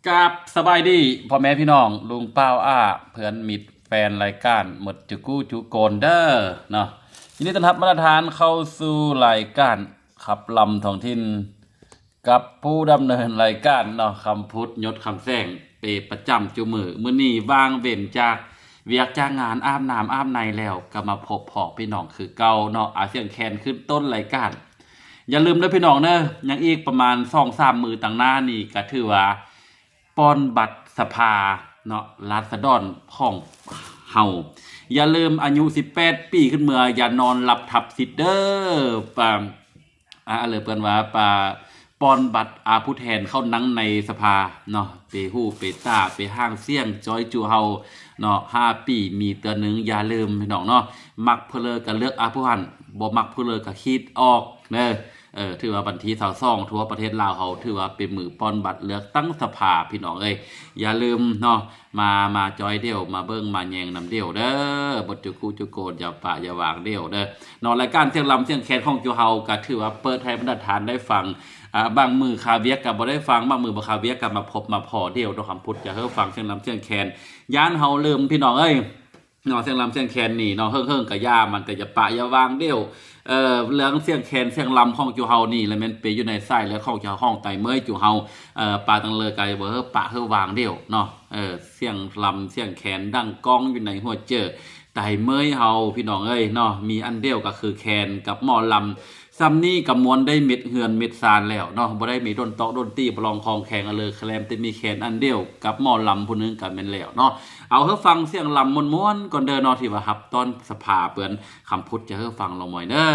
ກາບສະບາຍດີພໍ່ແມ່ພີ່ນ້ອງ ລຸງປ້າວອ້າ ເພື່ອນມິດແຟນລາຍການໝົດຈຸກູຈຸກຄົນເດີເນາະ. ຍິນດີຕ້ອນຮັບບັນດາທ່ານເຂົ້າສູ່ລາຍການຂັບລຳທ້ອງຖິ່ນ ກັບຜູ້ດຳເນີນລາຍການເນາະ ຄຳພຸດ ຍົດ ຄຳແສງ ເປັນປະຈຳຈຸມື້. ມື້ນີ້ວ່າງເວັ້ນຈາກວຽກຈາກງານ ອາບນ້ຳອາບໃນແລ້ວ ກໍມາພົບພໍ້ພີ່ນ້ອງຄືເກົ່າເນາະ. ອາ ສຽງແຄນຂຶ້ນຕົ້ນລາຍການ. ຢ່າລືມເດີພີ່ນ້ອງເດີ ຍັງອີກປະມານສອງສາມມື້ຕາງໜ້ານີ້ ກໍຖືວ່າປ່ອນບັດສະພາເນາະ ລາຊະດອນຂອງເຮົາ. ຢ່າລືມ ອາຍຸສິບແປດປີຂຶ້ນເມືອ ຢ່ານອນຫຼັບທັບສິດເດີ. ປາ ອາ ເລີຍເອີ້ນວ່າ ປາ ປ່ອນບັດ ອາ ຜູ້ແທນເຂົ້ານັ່ງໃນສະພາເນາະ ເປຫູເປຕາ ເປຫາງສຽງ ຈ່ອຍຈູ່ເຮົາເນາະ ຫ້າປີມີເທື່ອໜຶ່ງ. ຢ່າລືມພີ່ນ້ອງເນາະ ມັກຜູ້ເລີກະເລືອກ ອາ ຜູ້ຫັ້ນ ບໍ່ມັກຜູ້ເລີກະຂີດອອກເດີ. ເອີ ຖືວ່າວັນທີຊາວສອງ ທົ່ວປະເທດລາວເຮົາ ຖືວ່າເປັນມື້ປ່ອນບັດເລືອກຕັ້ງສະພາ ພີ່ນ້ອງເອີຍ. ຢ່າລືມເນາະ ມາ ມາຈອຍດຽວ ມາເບິ່ງມາແຍງນຳດຽວເດີ ໝົດຈຸກູຈຸກຄົນ ຢ່າປະຢ່າວາງດຽວເດີເນາະ. ລາຍການສຽງລຳສຽງແຄນຂອງຈຸເຮົາ ກໍຖືວ່າເປີດໃຫ້ບັນດາທ່ານໄດ້ຟັງ. ອາ ບາງມື້ຄາວຽກກໍບໍ່ໄດ້ຟັງ ບາງມື້ບໍ່ຄາວຽກກໍມາພົບມາພໍ້ດຽວເນາະ ຄຳພຸດຈະເຮີຟັງສຽງລຳສຽງແຄນ. ຢ້ານເຮົາລືມ ພີ່ນ້ອງເອີຍ ເນາະ ສຽງລຳສຽງແຄນນີ້ເນາະ ເຮີໆກໍຢ່າ ມັນກໍຢ່າປະຢ່າວາງດຽວ. ເອີ ເລື່ອງສຽງແຄນສຽງລຳຂອງຈຸເຮົານີ້ ລະແມ່ນເປັນຢູ່ໃນສາຍເລືອດຂອງເຈົ້າຂອງໄຕເໝີຍຈຸເຮົາ. ເອີ ປາຕັງເລີກະບໍ່ເຮີປະເຮີວາງດຽວເນາະ. ເອີ ສຽງລຳສຽງແຄນດັງກ້ອງຢູ່ໃນຫົວເຈີໄຕເໝີຍເຮົາ ພີ່ນ້ອງເອີຍເນາະ ມີອັນດຽວກໍຄືແຄນກັບໝໍລຳ. ສ່ຳນີ້ກໍມ່ວນໄດ້ເມັດເຮືອນເມັດຊານແລ້ວເນາະ ບໍ່ໄດ້ມີດົນຕອກດົນຕີ ປະລອງຄອງແຂງອະເລີແຄລມ ແຕ່ມີແຄນອັນດຽວກັບໝໍລຳຜູ້ໜຶ່ງກໍແມ່ນແລ້ວເນາະ. ເອົາ ເຮົາຟັງສຽງລຳມ່ວນໆກ່ອນເດີເນາະ ທີ່ວ່າຮັບຕ້ອນສະພາເພິ່ນ ຄຳພຸດຈະເຮີຟັງລອງໝອຍເດີ.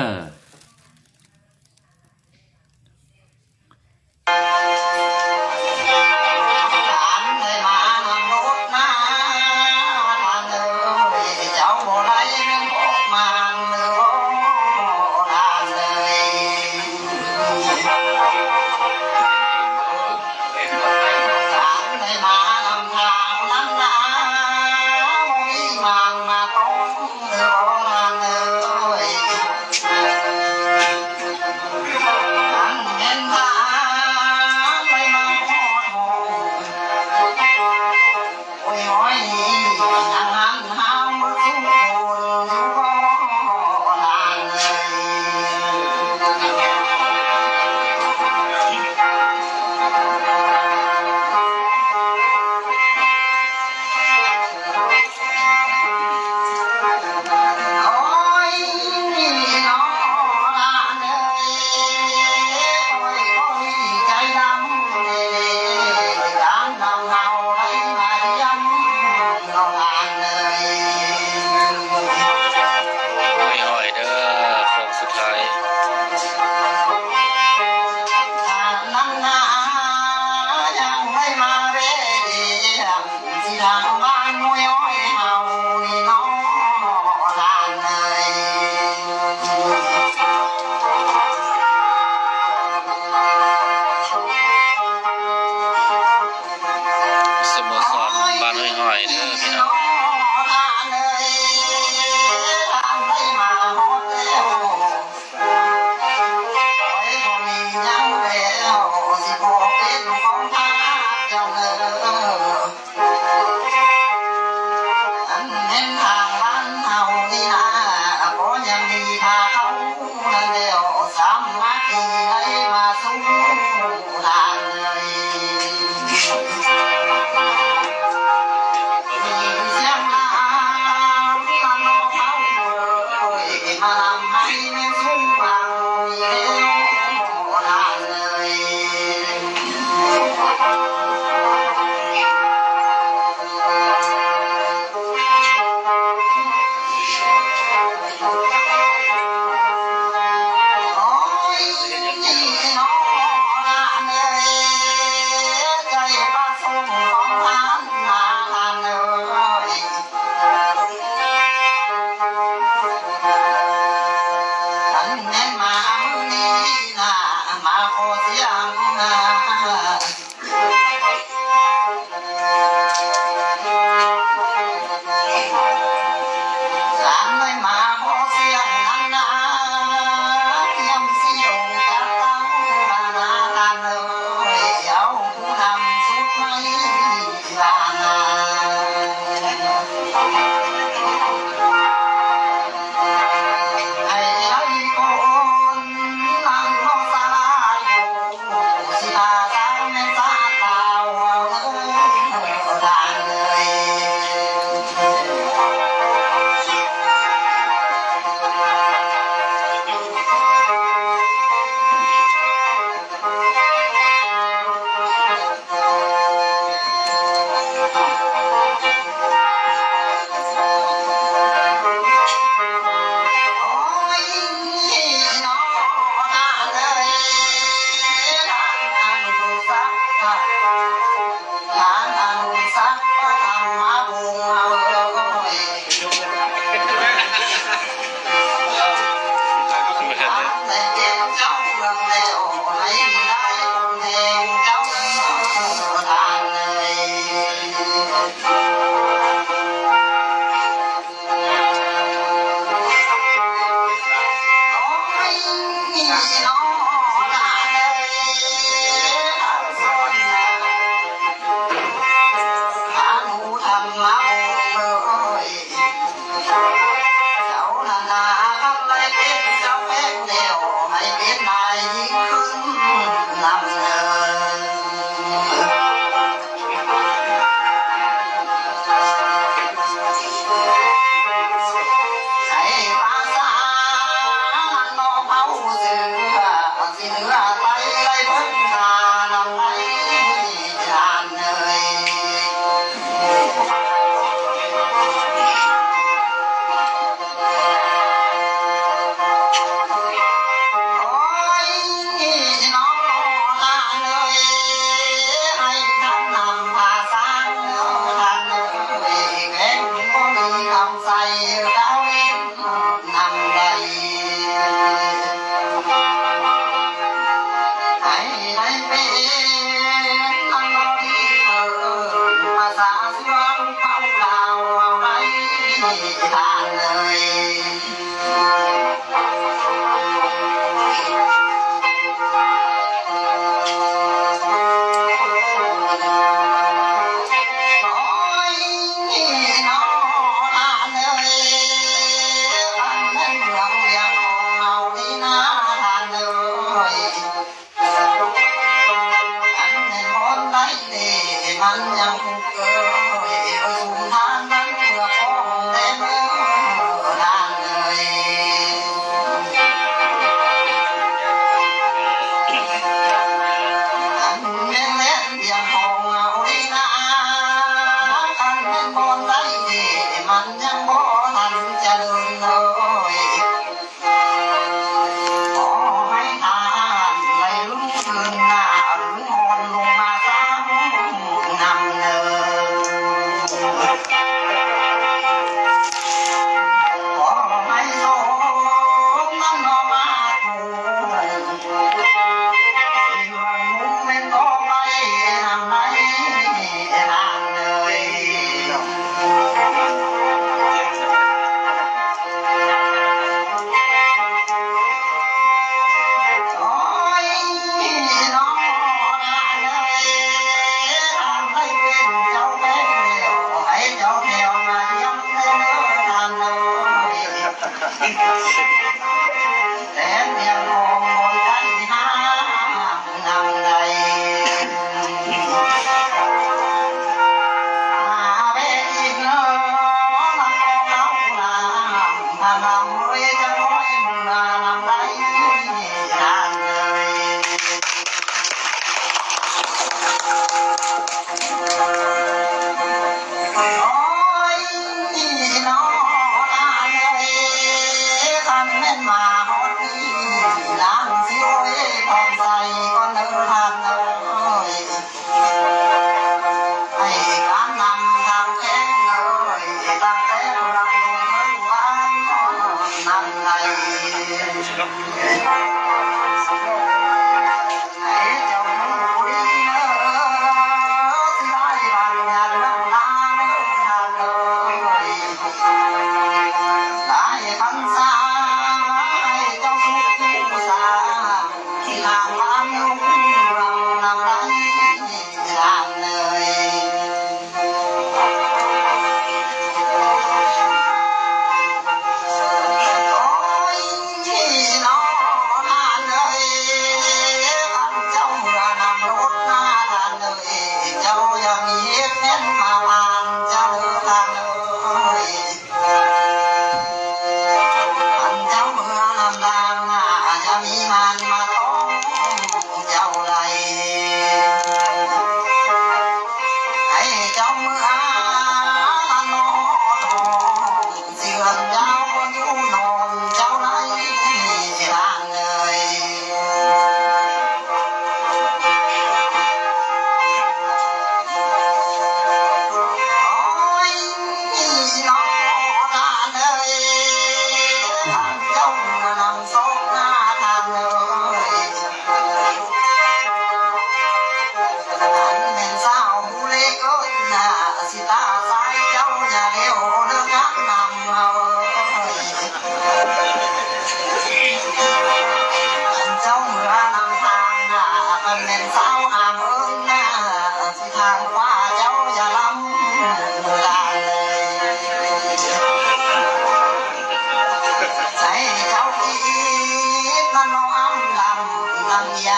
ຫ້ອຍໆເດີ ໂຄ້ງສຸດທ້າຍ. ສະໂມສອນບ້ານຫ້ວຍຫ້ອຍເດີພີ່ນ້ອງ. ອັນເຫັນທາງບ້ານເຮົານີ້ນາ ກໍຍັງມີພາເຮົານັ້ນແລ້ວ ສາມັກຄີໄດ້ມາສູ່ທາງເລີຍ. ມີສຽງລຳນອກເຮົາເອີຍ ມາລຳໃຫ້ແມ່ນສູງຟັງເດີທາງເລີຍ. ອັນແມ່ນມາມື້ນີ້ນາ ມາຂໍສຽງນາ ສາມໄດ້ມາຂໍສຽງນານາ ກຽມຊິລົງຈັດຕັ້ງນານາ ທ່ານເອີຍ ເອົາຜູ້ນຳຊຸດໃໝ່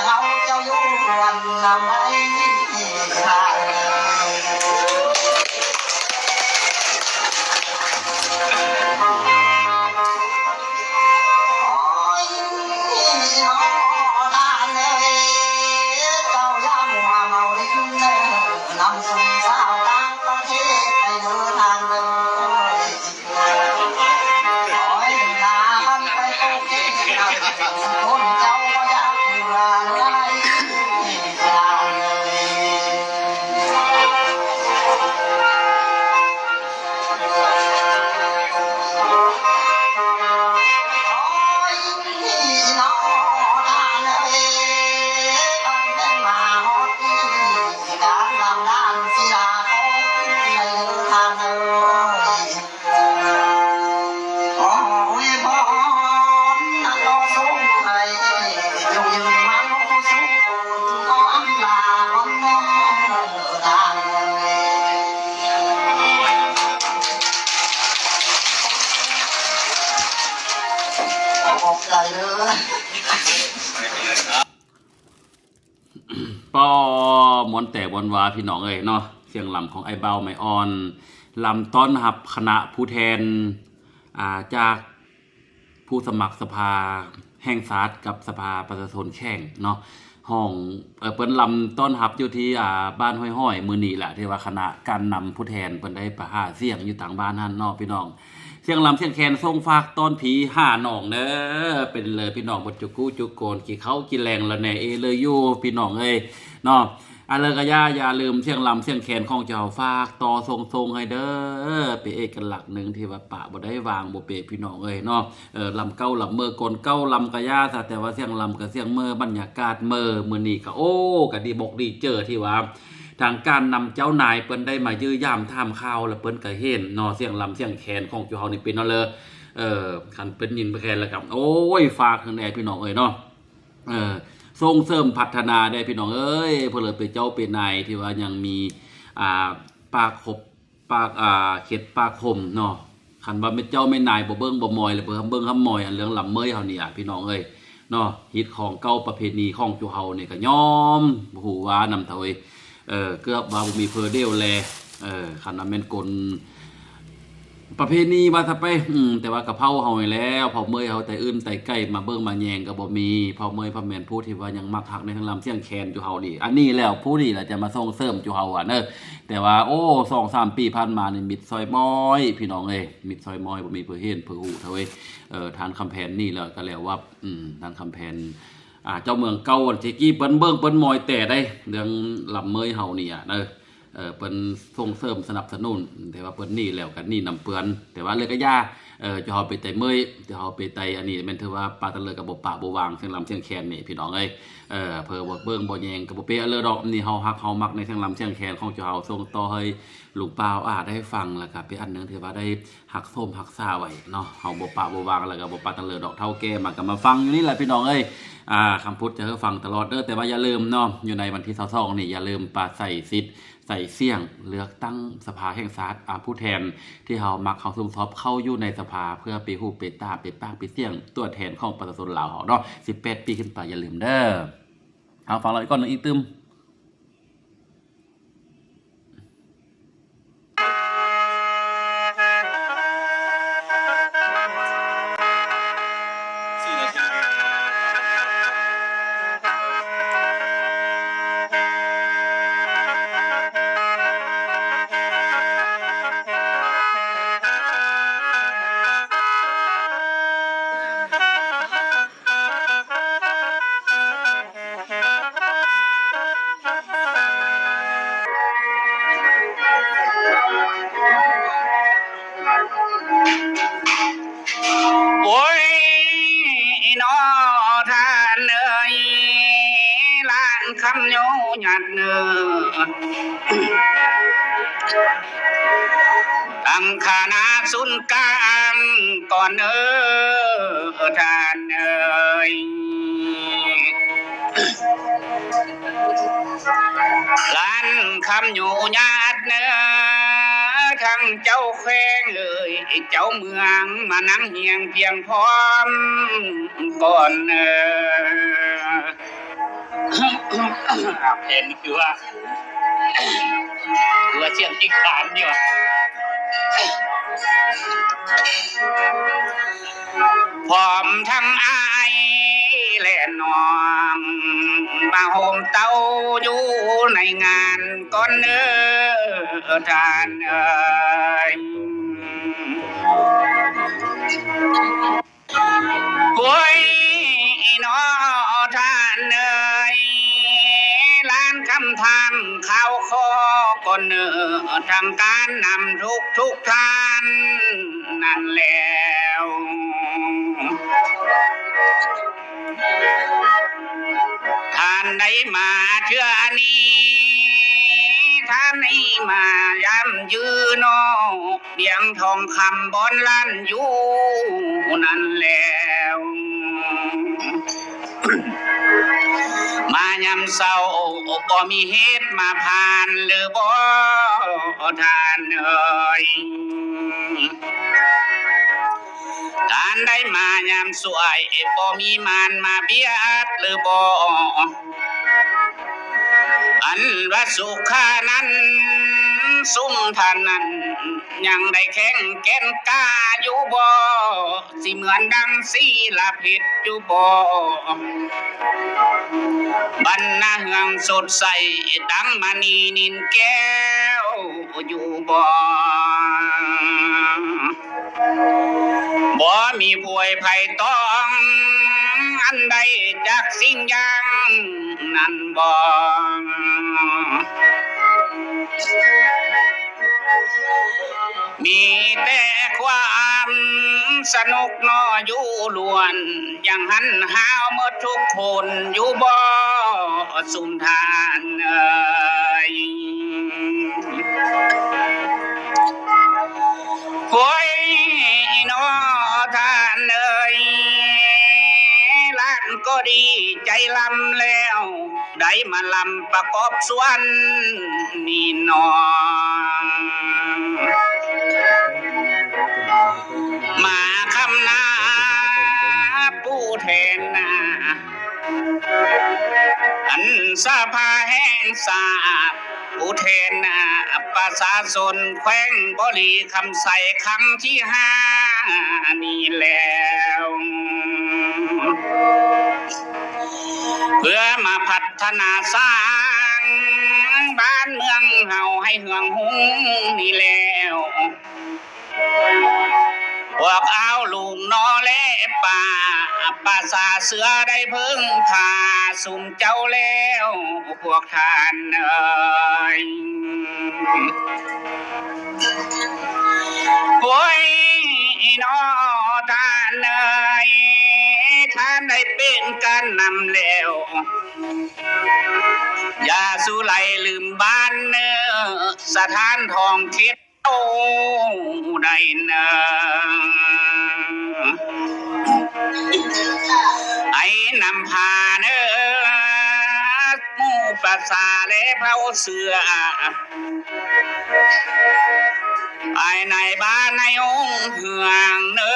ເຮົາເຈົ້າຢູ່ລຳໄລທ່ານເອີຍ. ໂອ້ຍ ນ້ອງທ່ານເອີຍ ເຈົ້າຢ່າມົວເມົາລິນເດີ ນຳຊຸມສາວຕ່າງປະເທດໄປເດີທ່ານເອີຍ. ຂໍອວຍພອນຕໍ່ສົ່ງໃຫ້ ຈົ່ງຢືນໝັ້ນຄົງສຸກ ຂໍອຳລາກ່ອນເດີທ່ານເອີຍ. ຂອບໃຈເດີ. ປ້ອ ມ່ວນແຕ່ມ່ວນວ່າພີ່ນ້ອງເອີຍເນາະ, ສຽງລຳຂອງອ້າຍບ່າວໄມ້ອ່ອນ ລຳຕ້ອນຮັບຄະນະຜູ້ແທນ ອ່າ ຈາກຜູ້ສະໝັກສະພາແຫ່ງຊາດກັບສະພາປະຊາຊົນແຂວງເນາະ ຫ້ອງ ເອີ ເພິ່ນລຳຕ້ອນຮັບຢູ່ທີ່ ອ່າ ບ້ານຫ້ວຍຫ້ອຍ ມື້ນີ້ລະ ທີ່ວ່າຄະນະການນຳຜູ້ແທນເພິ່ນໄດ້ໄປຫາສຽງຢູ່ທາງບ້ານຫັ້ນເນາະພີ່ນ້ອງ. ສຽງລຳສຽງແຄນສົ່ງຝາກຕ້ອນພີຫານ້ອງເດີ ເປັນເລີຍພີ່ນ້ອງເບິດຈຸກູຈຸກຄົນ ກິນເຂົ້າກິນແລງລະແນ່ເອເລີຍຢູ່ພີ່ນ້ອງເອີຍເນາະ. ອາເລີກະຢ່າ ຢ່າລືມສຽງລຳສຽງແຄນຂອງເຈົ້າ ຝາກຕໍ່ສົ່ງໆໃຫ້ເດີ ເປັນເອກະລັກໜຶ່ງທີ່ວ່າປະບໍ່ໄດ້ ວາງບໍ່ເປະພີ່ນ້ອງເອີຍເນາະ. ເອີ ລຳເກົ່າລຳເມີ ຄົນເກົ່າລຳກະຢ່າຊະ ແຕ່ວ່າສຽງລຳກະສຽງເມີ ບັນຍາກາດເມີ ມື້ນີ້ກະ ໂອ້ ກະດີບົກດີເຈີທີ່ວ່າ ທາງການນຳເຈົ້ານາຍເພິ່ນໄດ້ມາຢ້ຽມຢາມຖາມຂ່າວ ແລ້ວເພິ່ນກະເຫັນເນາະ ສຽງລຳສຽງແຄນຂອງຈຸເຮົານີ້ເປັນແນວເລີ ເອີ ຄັນເພິ່ນຍິນແຄນແລ້ວກະ ໂອ້ຍ ຝາກເຖິງແດ່ພີ່ນ້ອງເອີຍເນາະ ເອີ ສົ່ງເສີມພັດທະນາແດ່ພີ່ນ້ອງເອີຍ. ເພິ່ນເລີຍເປັນເຈົ້າເປັນນາຍທີ່ວ່າຍັງມີ ອ່າ ປາກຄົບ ປາກ ອ່າ ເຂັດປາກຄົມເນາະ. ຄັນວ່າແມ່ນເຈົ້າແມ່ນນາຍບໍ່ເບິ່ງບໍ່ມອຍ ແລ້ວເບິ່ງຫ້ຳມອຍ ອັນເລື່ອງລຳເມີຍເຮົານີ້ອະ ພີ່ນ້ອງເອີຍເນາະ. ຮີດຄອງເກົ່າປະເພນີຂອງຈຸເຮົານີ້ກະຍອມຮູ້ວ່ານຳເຖົ້າເອີຍ ເອີ ເກືອບວ່າບໍ່ມີເພີເດວແລ ເອີ ຄັນວ່າແມ່ນກົນປະເພນີວ່າຊະໄປ ອືມ ແຕ່ວ່າກະເຜົ່າເຮົານີ້ແຫຼະ ເຜົ່າເມີຍເຮົາ ແຕ່ອື່ນແຕ່ໄກມາເບິ່ງມາແຍງກະບໍ່ມີ. ເຜົ່າເມີຍ ເພາະແມ່ນຜູ້ທີ່ວ່າຍັງມັກຮັກໃນເລື່ອງລຳສຽງແຄນຈຸເຮົານີ້ ອັນນີ້ແຫຼະ ຜູ້ນີ້ແຫຼະຈະມາສົ່ງເສີມຈຸເຮົາອະເນາະ. ແຕ່ວ່າ ໂອ້ ສອງສາມປີຜ່ານມານີ້ມິດຊອຍມ້ອຍ ພີ່ນ້ອງເອີຍ ມິດຊອຍມ້ອຍ ບໍ່ມີເພິ່ນເຫັນເພິ່ນຮູ້ເທື່ອເວີຍ. ເອີ ທ່ານຄຳແພນນີ້ແລ້ວກະແລ້ວວ່າ ອືມ ທ່ານຄຳແພນ ອ່າ ເຈົ້າເມືອງເກົ່າ ແຕ່ກີ້ເພິ່ນເບິ່ງເພິ່ນມອຍແຕ່ໃດ ເລື່ອງລຳເມີຍເຮົານີ້ອະເນາະ. ເອີ ເພິ່ນສົ່ງເສີມສະໜັບສະໜູນ ແຕ່ວ່າເພິ່ນໜີແລ້ວກະໜີນຳເພິ່ນ ແຕ່ວ່າເລີຍກະຢ່າ ເອີ ຈຸເຮົາໄປໄຕ່ເມີຍ ຈຸເຮົາໄປໄຕ່ອັນນີ້ແມ່ນຖືວ່າປາຕະເລີກະບໍ່ປະບໍ່ວາງ ສຽງລຳສຽງແຄນນີ້ ພີ່ນ້ອງເອີຍ. ເອີ ເພິ່ນບໍ່ເບິ່ງບໍ່ແຍງກະບໍ່ເປັນອັນເລີດອກ ນີ້ເຮົາຮັກເຮົາມັກໃນສຽງລຳສຽງແຄນຂອງຈຸເຮົາ ສົ່ງຕໍ່ໃຫ້ລຸງປ້າວອາໄດ້ຟັງ ແລ້ວກະເປັນອັນໜຶ່ງທີ່ວ່າໄດ້ຮັກໂສມຮັກສາໄວ້ເນາະ. ເຮົາບໍ່ປະບໍ່ວາງ ແລ້ວກະບໍ່ປະຕະເລີດອກ ເຖົ້າແກ່ມາກະມາຟັງຢູ່ນີ້ແຫຼະ ພີ່ນ້ອງເອີຍ. ອ່າ ຄຳພຸດຈະໃຫ້ຟັງຕະຫຼອດເດີ ແຕ່ວ່າຢ່າລືມເນາະ ຢູ່ໃນວັນທີຊາວສອງນີ້ ຢ່າລືມປາໄສສິດ ໃຊ້ສຽງເລືອກຕັ້ງສະພາແຫ່ງຊາດ ອາ ຜູ້ແທນທີ່ເຮົາມັກເຮົາຊົມຊອບເຂົ້າຢູ່ໃນສະພາ ເພື່ອເປັນຫູເປັນຕາເປັນປາກເປັນສຽງຕົວແທນຂອງປະຊາຊົນລາວເຮົາເນາະ ສິບແປດປີຂຶ້ນໄປ ຢ່າລືມເດີ. ເອົາ ຟັງລາວອີກກ່ອນໜຶ່ງອີກຕື່ມ. ໂອ້ຍ ນ້ອງທ່ານເອີຍ ຫຼານຄຳຍູຍາດເນີ ຕັ້ງຄະນະສູນກາງກ່ອນເດີທ່ານເອີຍ. ຫຼານຄຳຍູຍາດເນີ ທັງເຈົ້າແຂວງເອີຍ ເຈົ້າເມືອງມານັ່ງຮຽງພຽງພ້ອມກ່ອນເນີ. ເຫັນຄືວ່າ ຄືວ່າສຽງອີກຄານຢູ່. ພ້ອມທັງອ້າຍແລະນ້ອງ ມາໂຮມເຕົ້າຢູ່ໃນງານກ່ອນເດີທ່ານເອີຍ. ໂອ້ຍ ນ້ອທ່ານເອີຍ ຫຼານຄຳຖາມຂ່າວຂໍກ່ອນເດີ ທາງການນຳທຸກໆທ່ານນັ້ນແລ້ວ. ທ່ານໄດ້ມາເທື່ອນີ້ ທ່ານໄດ້ມາຢ້ຳຢືນອກ ວຽງທອງຄຳບ່ອນລານຢູ່ນັ້ນແລ້ວ. ມາຍາມເຊົ້າບໍ່ມີເຫດມາຜ່ານຫຼືບໍ່ທ່ານເອີຍ? ທ່ານໄດ້ມາຍາມສວຍ ບໍ່ມີມານມາບຽດຫຼືບໍ່? ອັນວ່າສຸຂານັ້ນ ຊຸມທ່ານນັ້ນ ຍັງໄດ້ແຂງແກ່ນກ້າຢູ່ບໍ່? ຊິເໝືອນດັ່ງສີລະເພັດຢູ່ບໍ່? ບັນນາເຮືອງສົດໃສ ດັ່ງມະນີນິນແກ້ວຢູ່ບໍ່? ບໍ່ມີພວຍໄພຕອງ ອັນໃດຈັກສິ່ງຢ່າງນັ້ນບໍ່? ມີແຕ່ຄວາມສະໜຸກນໍຢູ່ລ້ວນ ຍັງຫັນຫາວໝົດທຸກຄົນຢູ່ບໍ່ຊຸມທ່ານເອີຍ? ໂອ້ຍ ນ້ອທ່ານເອີຍ ຫຼານກໍດີໃຈລຳແລ້ວ ໄດ້ມາລຳປະກອບສ່ວນນີ້ນ້ອ ມາຄຳນາຜູ້ແທນນາ ອັນສະພາແຫ່ງຊາດ ຜູ້ແທນປະຊາຊົນແຂວງບໍລິຄຳໄຊ ຄັ້ງທີຫ້ານີ້ແລ້ວ ເພື່ອມາພັດທະນາສ້າງບ້ານເມືອງເຮົາໃຫ້ເຮືອງຮຸ່ງນີ້ແລ້ວ ພວກອ້າວລຸງນໍ ແລະ ປ້າ ປະຊາເຊື້ອໄດ້ເພິ່ງພາຊຸມເຈົ້າແລ້ວ ພວກທ່ານເອີຍ. ໂອ້ຍ ນ້ອທ່ານເອີຍ ທ່ານໄດ້ເປັນການນຳແລ້ວ ຢ່າສູ່ໄຫຼລືມບ້ານເນີ ສະຖານທ້ອງຖິ່ນ ເຮົາໄດ້ນາ ໃຫ້ນຳພາເນີ ໝູ່ປະຊາ ແລະ ເຜົ່າເຊື້ອ ພາຍໃນບ້ານໃນໂຮງເຮືອງເນີ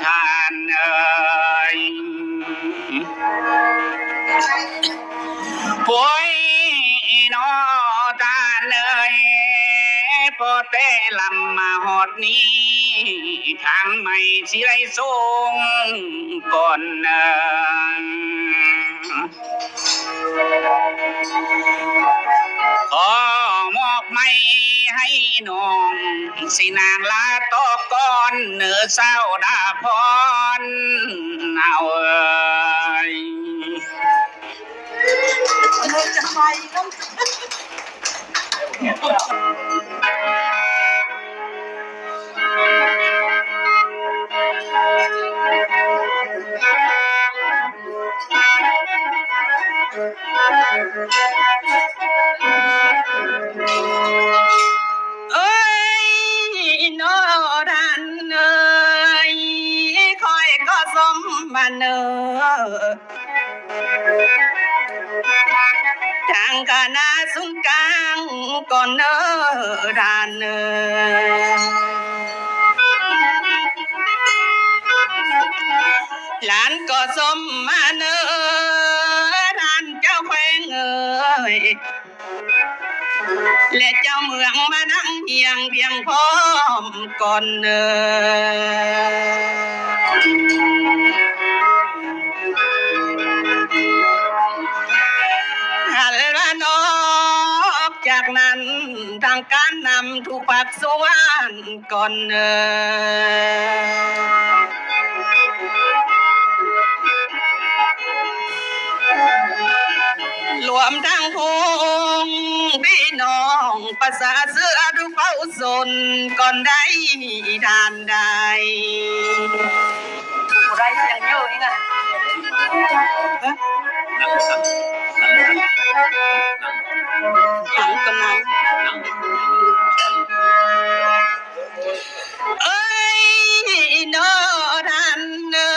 ທ່ານເອີຍ. ໂອ້ຍ ນ້ອທ່ານເອີຍ ພໍແຕ່ລຳມາຮອດນີ້ ທາງໃໝ່ຊິໄດ້ສົ່ງກ່ອນເນີ ຂໍມອບໃໝ່ໃຫ້ນ້ອງ ຊິນາງລາຕໍ່ກ່ອນເນີ ສາວດາພອນເຮົາເອີຍ. ເອີຍ ນ້ອທ່ານເອີຍ ຂ້ອຍກໍສົມມາເນີ ທາງຄະນະສູນກາງກ່ອນເນີທ່ານເອີຍ ຫຼານກໍສົມມາເນີ ທ ແລະເຈົ້າເມືອງມານັ່ງຮຽງພຽງພ້ອມກ່ອນເນີ. ຫັນວ່ານອກຈາກນັ້ນ ທາງການນຳທຸກພາກສ່ວນ ກ່ອນເນີ. ລວມທັງພວກພີ່ນ້ອງປະຊາເຊື້ອທຸກເຜົ່າຊົນ ກ່ອນໄດ້ທ່ານໃດ. ບໍ່ໄດ້ສຽງເຍີະນີ້ນະ. ຫຍັງກຳລັງ ເອີຍ ເນາະທ່ານເອີ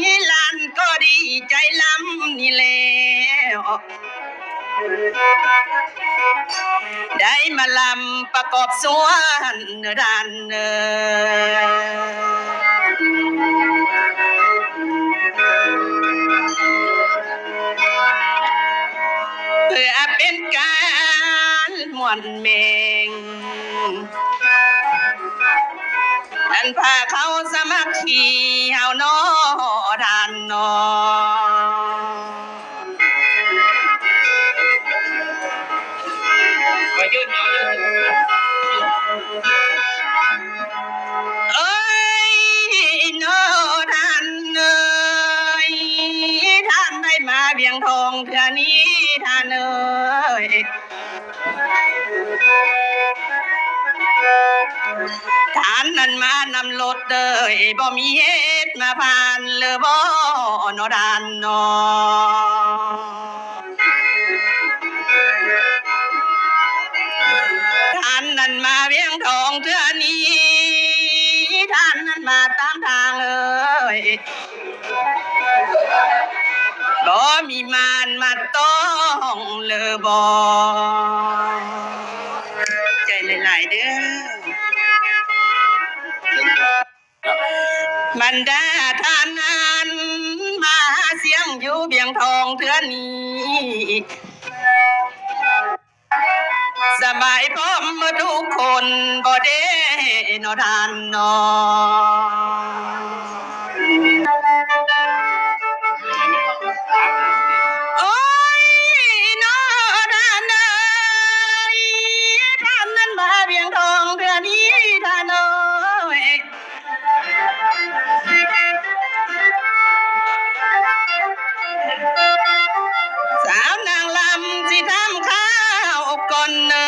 ຍ ຫຼານກໍດີໃຈລຳນີ້ແລ້ວ ໄດ້ມາລຳປະກອບສ່ວນເດີທ່ານເອີຍ. ເພື່ອເປັນການມ່ວນແມ່ງ ອັນພາເຂົ້າສາມັກຄີເຮົາເນາະທ່ານເນາະ. ເອີຍ ເນາະທ່ານເອີຍ ທ່ານໄດ້ມາວຽງທອງເທື່ອນີ້ທ່ານເອີຍ ທ່ານນັ້ນມານຳລົດເດີ ບໍ່ມີເຫດມາຜ່ານເລີບໍ່ເນາະທ່ານເນາະ. ທ່ານນັ້ນມາວຽງທອງເທື່ອນີ້ ທ່ານນັ້ນມາຕາມທາງເອີຍ ບໍ່ມີມານມາຕ້ອງເລີບໍ່. ໃຈຫຼາຍໆເດີ. ບັນດາທ່ານນັ້ນມາຫາສຽງຢູ່ວຽງທອງເທື່ອນີ້ ສະບາຍພ້ອມໝົດທຸກຄົນບໍ່ເດເນາະທ່ານເນາະ. ໂອ້ຍ ເນາະທ່ານເອີຍ ທ່ານນັ້ນມາວຽງທອງເທື່ອນີ້ທ່ານເອີຍ. ສາວນາງລຳຊິຖາມຂ່າວກ່ອນເນີ.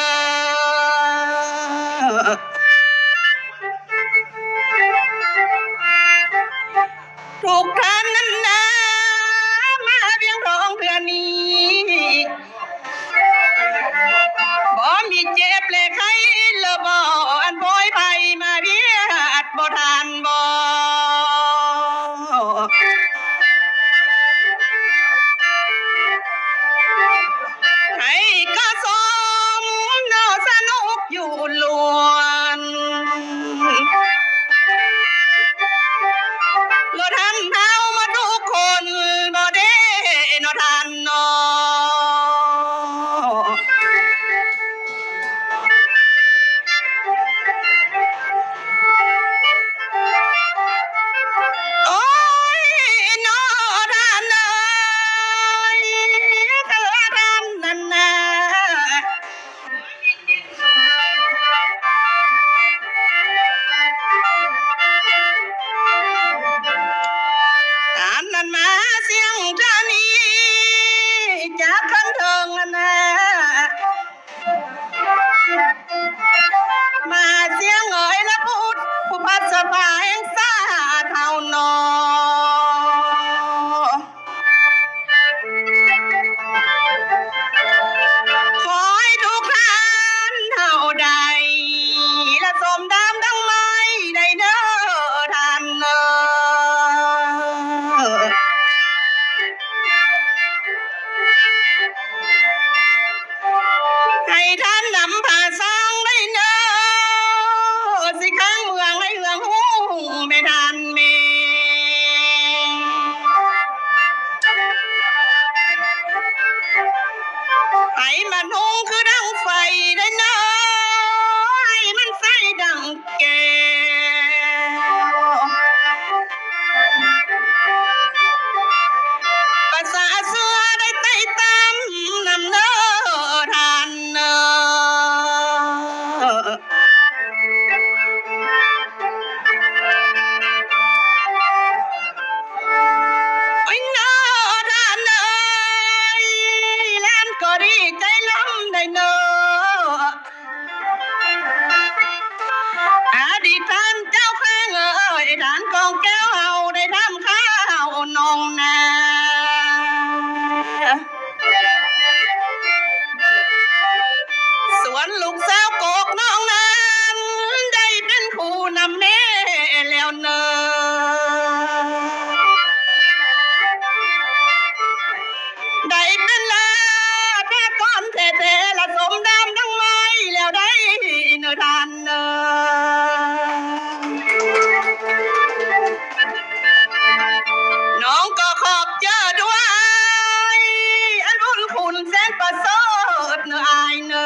ມານຸ່ງຄືດັ່ງໄຟໄດ້ນ້ອຍ ມັນໃສດັ່ງແກ້ວ ປະສາເສືອໄດ້ໄຕ່ຕາມນຳເດີທ່ານເດີ. ໂອ້ຍ ນ້ອທ່ານເອີຍ ຫຼານກໍດີໃຈນຳໄດ໋ເນີ ອະດີດທ່ານເຈົ້າຂ້າເອີຍ ທ່ານກອງແກ້ວເຮົາໄດ້ຖາມຂ່າວນ້ອງນາ ສ່ວນລູກສາວກອກນ້ອງນັ້ນ ໄດ້ເປັນຄູ່ນຳແມ່ແລ້ວເນີ ໄດ້ເປັນລາດາກອນແທ້ໆ ລະສົມດຳດັ່ງໄມ້ແລ້ວໄດ໋ເນີທ່ານເນີ. ນ້ອງກໍຂອບໃຈດ້ວຍ ອັນບຸນຄຸນແສນປະເສີດເນີອ້າຍເນີ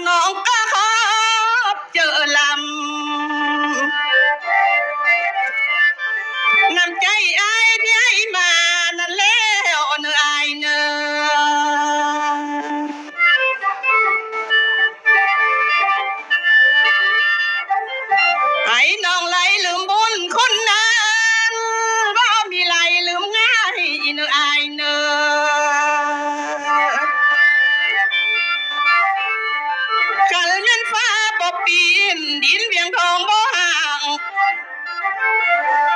ນ້ອງກໍຂອບໃຈຫຼາຍ ນ້ຳໃຈອ້າຍທີ່ໃຫ້ມານັ້ນແລ້ວເນີອ້າຍເນີ. ໃຫ້ນ້ອງໄຫຼລືມບຸນຄຸນນັ້ນ ບໍ່ມີໄຫຼລືມງ່າຍເນີອ້າຍເນີ. ຄັນແມ່ນຟ້າບໍ່ປີ້ນ ດິນວຽງທອງບໍ່ຫາງ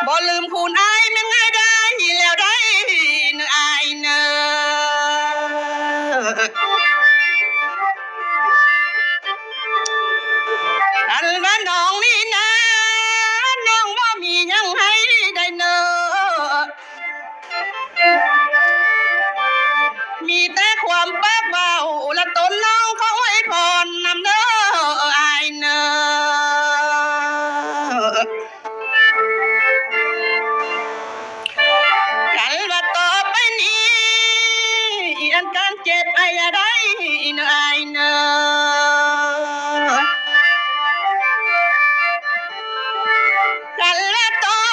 ບໍ່ລືມຄຸນອ້າຍແມ່ນງ່າຍດາຍແລ້ວໄດ໋ເນີອ້າຍເນີ. ອັນວ່ານ້ອງນີ້ນາ ນ້ອງບໍ່ມີຫຍັງໃຫ້ໄດ໋ເນີ ມີແຕ່ຄວາມປາກເວົ້າ ລະຕົນນ້ອງຂໍອວຍພອນນຳເດີອ້າຍເນີ. ຄັນວ່າຕໍ່ໄປນີ້ ອັນການເຈັບໄອຢ່າໄດ້ເນີອ້າຍເນີ ຄັນວ່າຕໍ່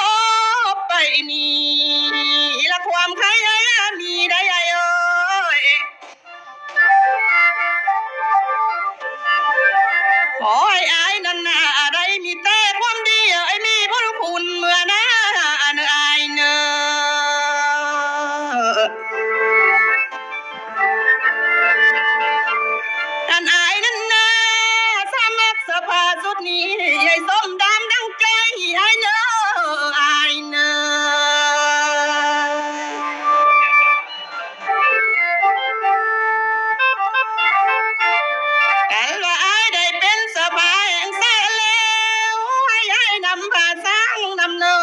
ໄປນີ້ ລະຄວາມໄຂ້ຢ່າມີໄດ໋ອ້າຍເອີຍ. ຂໍໃຫ້ອ້າຍນັ້ນນາ ໄດ້ມີແຕ່ຄວາມດີ ໃຫ້ມີບຸນຄຸນເມື່ອໜ້າເນີອ້າຍເນີ. ອັນອ້າຍນັ້ນນາ ສະໝັກສະພາຊຸດນີ້ ໃຫ້ສົມດຳດັ່ງໃຈອ້າຍເນີ ອ້າຍເນີ. ຄັນວ່າອ້າຍໄດ້ເປັນສະພາແຫ່ງຊາດແລ້ວ ໃຫ້ອ້າຍນຳພາສ້າງນຳເນີ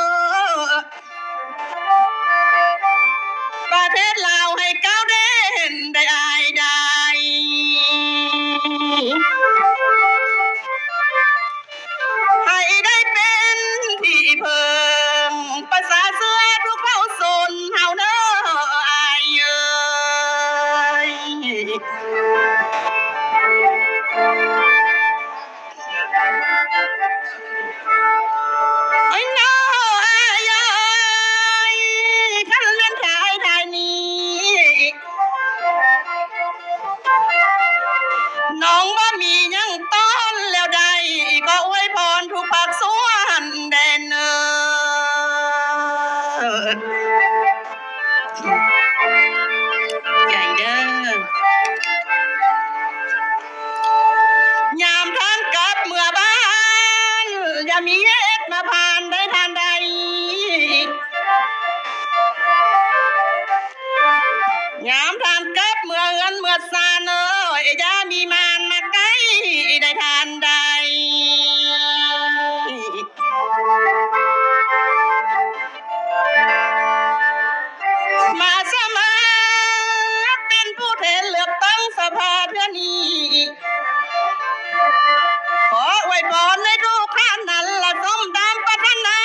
ປະເທດລາວໃຫ້ກ້າວເດັ່ນໄດ້ອ້າຍໄດ້ ໃຫ້ໄດ້ເປັນທີ່ເພິ່ງ ປະຊາເຊື້ອທຸກເຜົ່າຊົນເຮົາເດີອ້າຍເອີຍ. ໂອ້ຍ ນ້ອງເອີຍ ຄັນແມ່ນທ້າຍທ້າຍນີ້ ນ້ອງບໍ່ມີຫຍັງຕ້ອນແລ້ວໄດ໋ ຂໍອວຍພອນທຸກພາກສ່ວນແດ່ເນີ. ໃຈເດີ ຍາມທ່ານກັບເມືອບ້ານ ຢ່າມີເຫດມາຜ່ານໄດ້ທ່ານໃດ ຍາມທ່ານກັບເມືອເຮືອນເມືອຊານເອີຍ ຢ່າມີມານມາໃກ້ໄດ້ທ່ານໃດ. ມາສະໝັກເປັນຜູ້ແທນເລືອກຕັ້ງສະພາເທື່ອນີ້ ຂໍອວຍພອນໃຫ້ທຸກທ່ານນັ້ນລະສົມຕາມປາດຖະໜາ.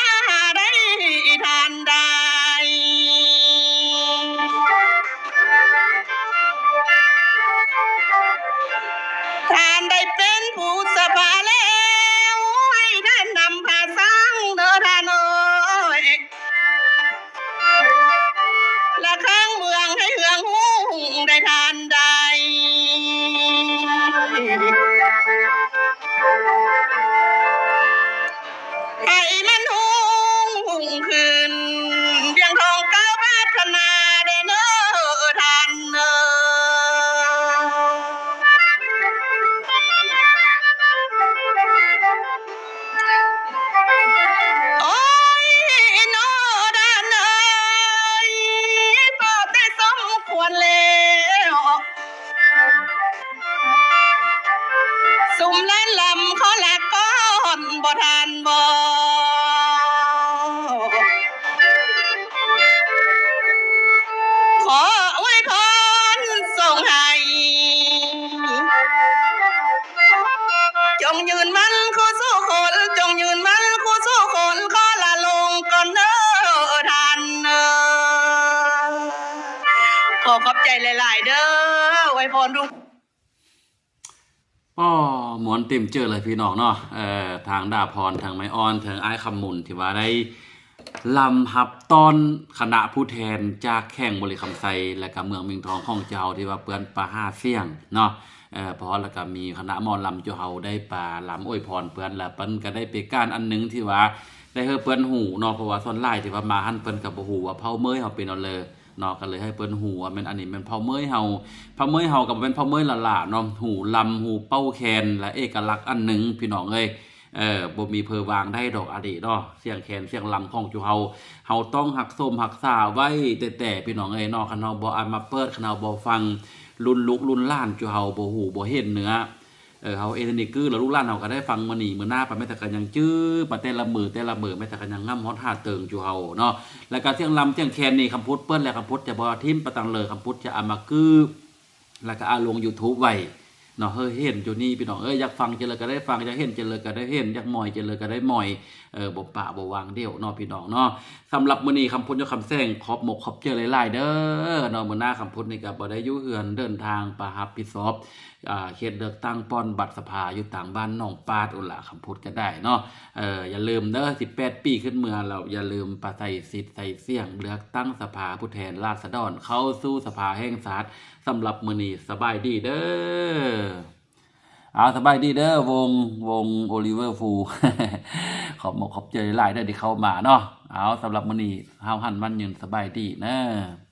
ໃຈຫຼາຍໆເດີ ອວຍພອນທຸກ ອໍ ມ່ວນເຕັມເຈີເລີຍພີ່ນ້ອງເນາະ. ເອີ ທາງດາພອນ ທາງໄມອອນ ທາງອ້າຍຄຳມຸນ ທີ່ວ່າໄດ້ລຳຮັບຕ້ອນຄະນະຜູ້ແທນຈາກແຂວງບໍລິຄຳໄຊ ແລະກະເມືອງເມັງທອງຂອງເຈົ້າ ທີ່ວ່າເພິ່ນປະຫາສຽງເນາະ. ເອີ ພໍແລ້ວກະມີຄະນະໝໍລຳເຈົ້າເຮົາໄດ້ປາລຳອວຍພອນເພິ່ນ ແລະເພິ່ນກະໄດ້ເປັນການອັນໜຶ່ງທີ່ວ່າໄດ້ໃຫ້ເພິ່ນຮູ້ເນາະ ເພາະວ່າສ່ວນຫຼາຍທີ່ວ່າມາຫັ້ນ ເພິ່ນກະບໍ່ຮູ້ວ່າເຜົ່າເໝີຍເຮົາເປັນແນວໃດ ເນາະ ກໍເລີຍໃຫ້ເພິ່ນຮູ້ວ່າແມ່ນອັນນີ້ແມ່ນເຜົ່າເໝີຍເຮົາ. ເຜົ່າເໝີຍເຮົາກໍບໍ່ແມ່ນເຜົ່າເໝີຍຫຼ້າໆເນາະ ຫູລຳ ຫູເປົ້າແຄນ ແລະເອກະລັກອັນໜຶ່ງ ພີ່ນ້ອງເອີຍ. ເອີ ບໍ່ມີເຜີວາງໄດ້ດອກ ອາລີເນາະ ສຽງແຄນສຽງລຳຂອງຈຸເຮົາ ເຮົາຕ້ອງຮັກສົມຮັກສາໄວ້ແຕ່ໆ ພີ່ນ້ອງເອີຍເນາະ. ຄັນເຮົາບໍ່ເອົາມາເປີດ ຄັນເຮົາບໍ່ຟັງ ລຸ້ນລູກລຸ້ນຫຼານຈຸເຮົາບໍ່ຮູ້ບໍ່ເຫັນເນື້ອ ເອີ ເຮົາເຮັດອັນນີ້ຄື ແລ້ວລູກຫຼານເຮົາກໍໄດ້ຟັງມື້ນີ້ມື້ໜ້າໄປ ແມ້ແຕ່ກໍຍັງຈື່ໄປແຕ່ລະມື້ແຕ່ລະມື້ ແມ້ແຕ່ກໍຍັງງຳຮອດຫາເຕີງຈຸເຮົາເນາະ. ແລ້ວກໍສຽງລຳສຽງແຄນນີ້ ຄຳພຸດເປີດແລ້ວ ຄຳພຸດຈະບໍ່ຖິ້ມປະຕັງເລີຍ ຄຳພຸດຈະເອົາມາກື້ ແລ້ວກໍເອົາລົງຢູທູບໄວ້ເນາະ ເຮີເຫັນຈຸນີ້ ພີ່ນ້ອງເອີຍ. ຢາກຟັງຈັ່ງໃດກໍໄດ້ຟັງ ຢາກເຫັນຈັ່ງໃດກໍໄດ້ເຫັນ ຢາກໝອຍຈັ່ງໃດກໍໄດ້ໝອຍ ເອີ ບໍ່ປະບໍ່ວາງດຽວເນາະ ພີ່ນ້ອງເນາະ. ສຳລັບມື້ນີ້ຄຳພຸດ ຍົກຄຳແສງ ຂອບມົກຂອບໃຈຫຼາຍໆເດີເນາະ. ມື້ໜ້າຄຳພຸດນີ້ກໍບໍ່ໄດ້ຢູ່ເຮືອນ ເດີນທາງໄປຮັບຜິດຊອບ ອ່າ ເຂດເລືອກຕັ້ງປ່ອນບັດສະພາຢູ່ທາງບ້ານໜອງປາດພຸ້ນລະ ຄຳພຸດກໍໄດ້ເນາະ. ເອີ ຢ່າລືມເດີ ສິບແປດປີຂຶ້ນເມືອແລ້ວ ຢ່າລືມໄປໃຊ້ສິດໃຊ້ສຽງເລືອກຕັ້ງສະພາຜູ້ແທນລາຊະດອນ ເຂົ້າສູ່ສະພາແຫ່ງຊາດ. ສຳລັບມື້ນີ້ສະບາຍດີເດີ. ເອົາ ສະບາຍດີເດີ ວົງ ວົງໂອລິເວີຟູ ຂອບມົກຂອບໃຈຫຼາຍເດີທີ່ເຂົ້າມາເນາະ. ເອົາ ສຳລັບມື້ນີ້ ເຮົາຫັນໝັ້ນຍືນ ສະບາຍດີເດີ.